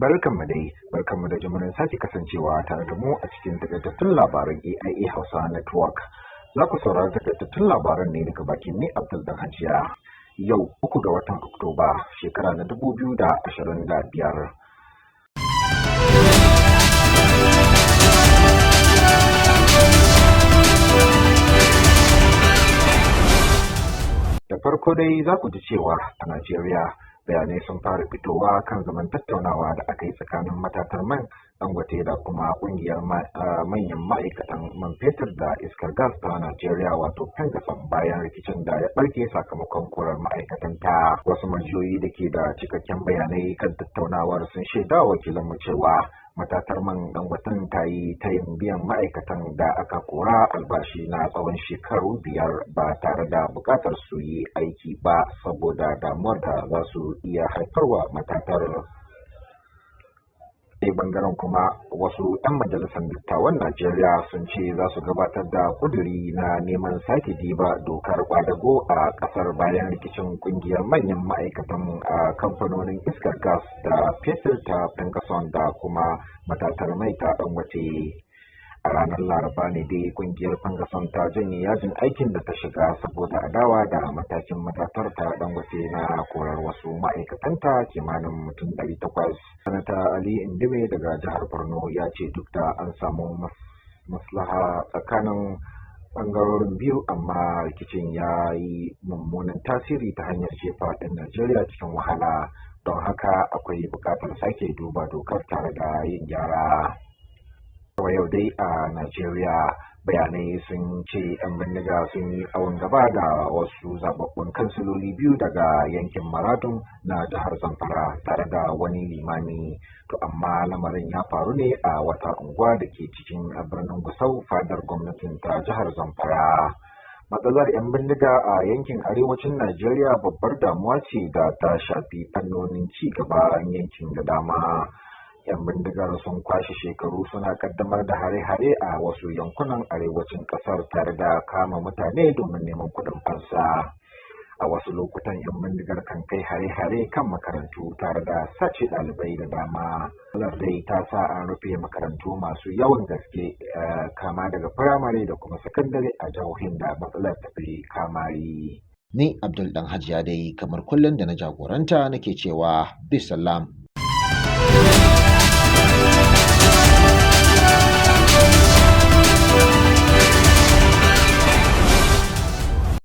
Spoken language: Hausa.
Barkanmu dai, barkanmu da jimirin sake kasancewa tare da mu a cikin takaitattun labaran AIA Hausa Network. Za ku saurari takaitattun labaran ne daga bakin ni, Abdul Dan Hajiya. Yau 3 ga watan Oktoba, shekara na 2025. Da farko dai za ku ji cewa a Najeriya bayanai sun fara fitowa kan zaman tattaunawa da aka yi tsakanin matatar man Dangote da kuma kungiyar manyan ma'aikatan man fetur da iskar gas ta Najeriya, wato PENGASSAN, bayan rikicin da ya barke sakamakon korar ma'aikatan ta. Wasu majiyoyi da ke da cikakken bayanai kan tattaunawar sun shaida wakilanmu cewa matatar man Dangoten ta yi tayin biyan ma'aikatan da aka kora albashi na tsawon shekaru 5 ba tare da bukatar su yi aiki ba, saboda damuwar da za su iya haifarwa matatar. Ɗaya bangaren kuma, wasu 'yan majalisar dattawan Najeriya sun ce za su gabatar da kuduri na neman sake diba dokar kwadago a kasar bayan rikicin kungiyar manyan ma'aikatan a kamfanonin iskar gas da fetur ta PENGASSAN da kuma matatar mai ta Dangote. A ranar Laraba ne dai kungiyar PENGASSAN ta janye yajin aikin da ta shiga saboda adawa da matakin matatar ta Dangote na korar wasu ma'aikatanta kimanin mutum 800. Sanata Ali Ndume daga jihar Borno ya ce duk da an samu maslaha tsakanin bangarorin biyu, amma rikicin ya yi mummunan tasiri ta hanyar jefa 'yan Najeriya cikin wahala, don haka akwai buƙatar sake duba dokar tare da yin gyara. Wa yau dai a Najeriya bayanai sun ce 'yan bindiga sun yi awon gaba da wasu zababbun kansiloli biyu daga yankin Maradun na jihar Zamfara tare da wani limami. To amma lamarin ya faru ne a wata unguwa da ke cikin birnin Gusau, fadar gwamnatin ta jihar Zamfara. Matsalar 'yan bindiga a yankin arewacin Najeriya babbar damuwa ce da ta shafi fannonin ci gaban yankin da dama. 'Yan bindigar sun kwashe shekaru suna kaddamar da hare-hare a wasu yankunan arewacin kasar tare da kama mutane domin neman kuɗin fansa. A wasu lokutan 'yan bindigar kan kai hare-hare kan makarantu tare da sace ɗalibai da dama. Matsalar dai ta sa an rufe makarantu masu yawan gaske, kama daga firamare da kuma sakandare, a jihohin da matsalar ta fi kamari. Ni Abdul Dan Hajiya dai, kamar kullum da na jagoranta, nake cewa bisalam.